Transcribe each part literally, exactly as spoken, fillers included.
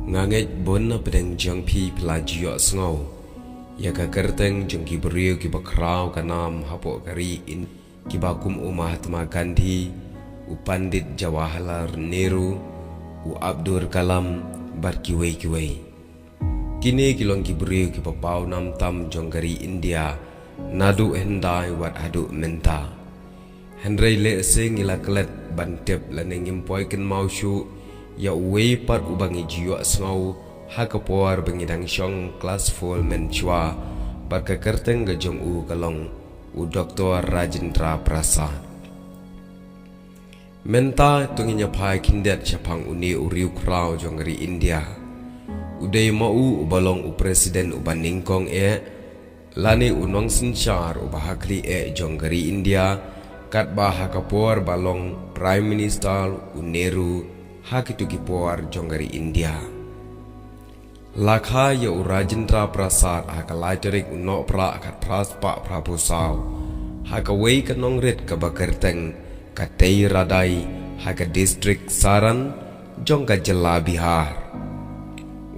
Nga ngeit bun na pdeng jong phi phi la ju ïohsngew ïa ka kyrteng jong ki briew kiba khraw ka nam hapoh ka ri India, kiba kum u Mahatma Gandhi, u Pandit Jawaharlal Nehru, u Abdul Kalam, bad kiwei kiwei. Kine ki long ki briew kiba paw nam tam jong ka ri India naduh hyndai wat haduh mynta. Hynrei lehse ngi la klet ban tip lane ngim poi kynmaw shuh ïa uwei pat uba ngi ju ïohsngew ha ka por ba ngi dang shong klas four mynshuwa, bad ka kyrteng ka jong u ka long u Doktor Rajendra Prasad. Mynta to ngin ïa phai khyndiat shaphang une u riewkhraw jong ka ri India. U dei ma u uba long u president uba nyngkong eh, lane u nongsynshar uba ha khlieh jong ka ri India, katba ha ka por ba long Prime Minister u Nehru ha kito ki por jong ka ri India. La kha ïa u Rajendra Prasad ha ka lai tarik u Nohprah khatphra spah phraphew saw ha kawei ka nongrit kaba kyrteng ka Teiradai ha ka district Saran jong ka jylla Bihar.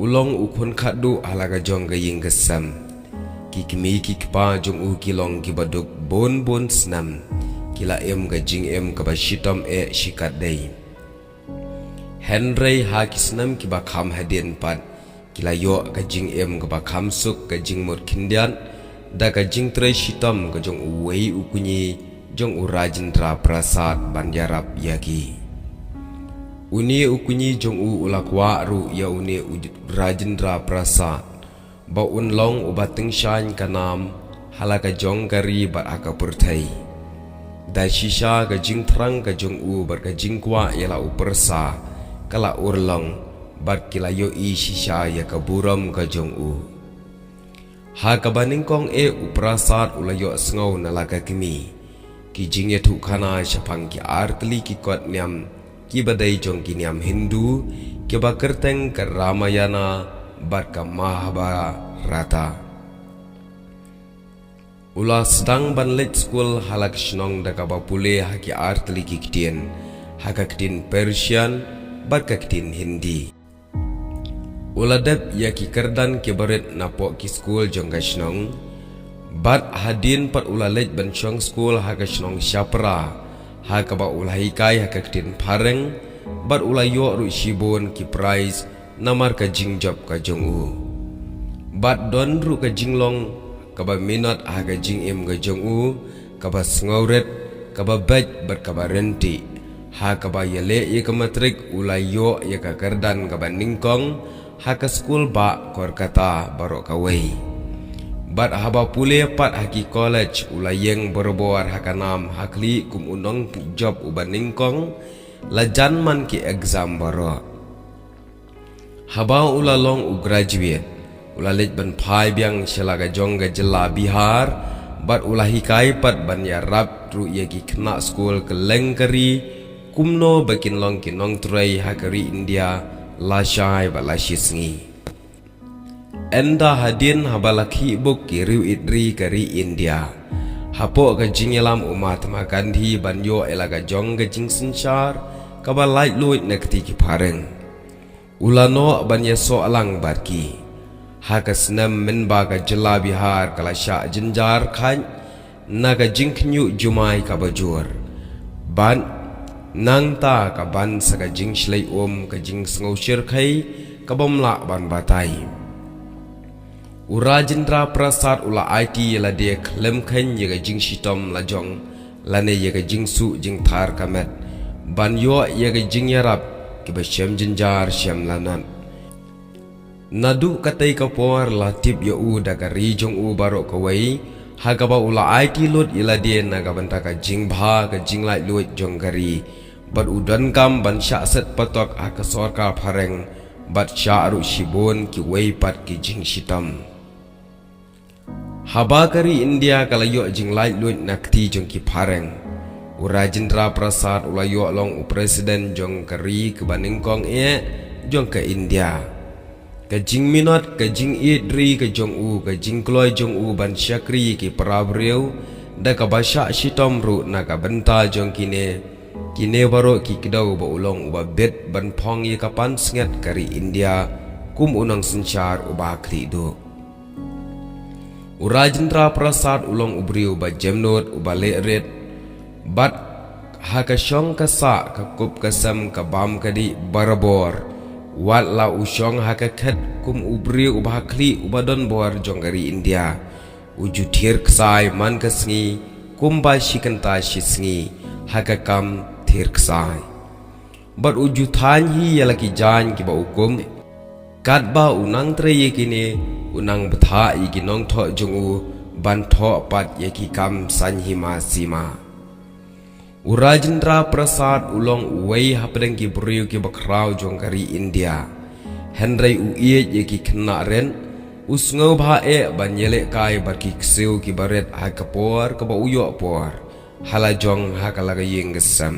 U long u khun khatduh ha la ka jong ka ïing ka sem. Ki kmie ki kpa jong u ki long kiba duk bun bun snem, ki la im ka jingim kaba shitom eh shikatdei. Hynrei ha ki snem kiba kham hadien pat, ki la ïoh ka jingim kaba kham suk, ka jingmut khyndiat da ka jingtrei shitom ka jong uwei u kñi jong u Rajendra Prasad ban ïarap ïa ki. Une u kñi jong u u la kwah ruh ïa une u Rajendra Prasad ba un long uba tyngshaiñ ka nam ha la ka jong ka ri bad ha ka pyrthei. Da shisha ka jingthrang ka jong u bad ka jingkwah ïa la u pyrsa ka la urlong, bad ki la ïohi shisha ïa ka burom ka jong u. Ha kaba nyngkong eh u Prasad u la ïohsngew na la ka kmie ki jingïathuhkhana shaphang ki artylli ki kot niam kiba dei jong ki niam Hindu, kiba kyrteng ka Ramayana bad ka Mahabharata. U la sdang ban leit skul ha la ka shnong da kaba pule ha ki artylli ki ktien, ha ka ktien Persian bad ka ktien Hindi. U la dep ïa ki kyrdan kiba rit napoh ki skul jong ka shnong. Bad hadien pat u la leit ban shong skul ha ka shnong Chhapra, ha kaba u la hikai ha ka ktien Phareng, bad u la ïoh ruh shibun ki prize namar ka jingjop ka jong u. Bad don ruh ka jinglong kaba minot ha ka jingim ka jong u, kaba sngewrit, kaba beit bad kaba ryntih. Ha kaba ïaleh ïa ka matrik u la ïoh ïa ka kyrdan kaba nyngkong ha ka skul ba Kolkata baroh kawei. Bad haba pule pat ha ki college u la ïeng barabor ha ka nam ha khlieh kum u nongjop uba nyngkong, la jan man ki exam baroh. Haba u la long u graduate, u la leit ban phai biang sha la ka jong ka jylla Bihar, bad u la hikai pat ban ïarap ruh ïa ki khynnah skul kylleng ka ri, kumno ba kin long ki nongtrei ha ka ri India lashai bad lashisngi. Ynda hadien haba la khih buk ki riew ïeit ri ka ri India, hapoh ka jingïalam u Mahatma Gandhi ban ïoh ïa la ka jong ka jingsynshar kaba laitluid na kti ki phareng, u la noh ban ïasoh lang bad ki. Ha ka snem mynba ka jylla Bihar ka la shah jynjar khaid na ka jingkhynñiuh jumai kaba jur, bad nangta ka ban sa ka jingshlei um, ka jingsngew shyrkhei kabym lah ban batai. U Rajendra Prasad u la aiti ïa lade khlem kheiñ ïa ka jingshitom lajong lane ïa ka jingsuh jingthar ka met ban ïoh ïa ka jingïarap kiba shem jynjar shem lanot. Naduh katei ka por la tip ïa u da ka ri jong u baroh kawei, ha kaba u la aiti lut ïa lade na ka bynta ka jingbha ka jinglaitluid jong ka ri, bad u donkam ban shah set patok ha ka sorkar phareng, bad shah ruh shibun kiwei pat ki jingshitom. Haba ka ri India ka la ïoh jinglaitluid na kti jong ki phareng, u Rajendra Prasad u la ïoh long u president jong ka ri kaba nyngkong eh jong ka India. Ka jingminot, ka jingïeit ri ka jong u, ka jingkloi jong u ban shakri ïa ki para briew da kaba shah shitom ruh na ka bynta jong kine, kine baroh ki kdew ba u long uba bit ban phong ïa ka pansngiat ka ri India kum u nongsynshar uba khlieh duh. U Rajendra Prasad u long u briew uba jemnud, uba leh rit, bad ha ka shong ka sah, ka kup ka sem, ka bam ka dih barabor. Wat la u shong ha ka khet kum u briew uba khlieh, uba don bor jong ka ri India, u ju thied ksai man ka sngi, kumba shi kynta shi sngi, ha ka kam thied ksai. Bad u ju thaiñ hi ïa la ki jaiñ kiba u kum. Katba u nang trei ïa kine, u nang bthah ïa ki nongthoh jong u, ban thoh pat ïa ki kam saiñ hima sima. U Rajendra Prasad u long uwei hapdeng ki briew kiba khraw jong ka ri India. Hynrei u ïeit ïa ki khynnah rit, u sngewbha eh ban ïalehkai bad ki ksiew kiba rit ha ka por kaba u ïoh por, ha la jong ha ka la ka ïing ka sem.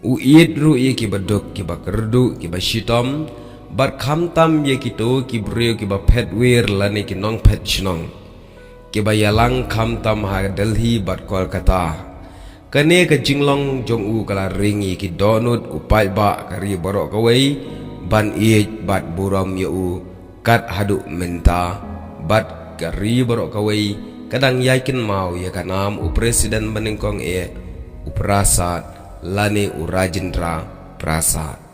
U ïeit ruh ïa kiba duk, kiba kyrduh, kiba shitom, bad khamtam ïa kito ki briew kiba phet wir lane ki nongphet shnong, kiba ïalang khamtam ha Delhi bad Kolkata. Kane ka jinglong jong u ka la ring ïa ki dohnud u paidbah ka ri baroh kawei ban ïeit bad burom ïa u kat haduh mynta, bad ka ri baroh kawei ka dang ïai kynmaw ïa ka nam u President banyngkong eh, u Prasad, lane u Rajendra Prasad.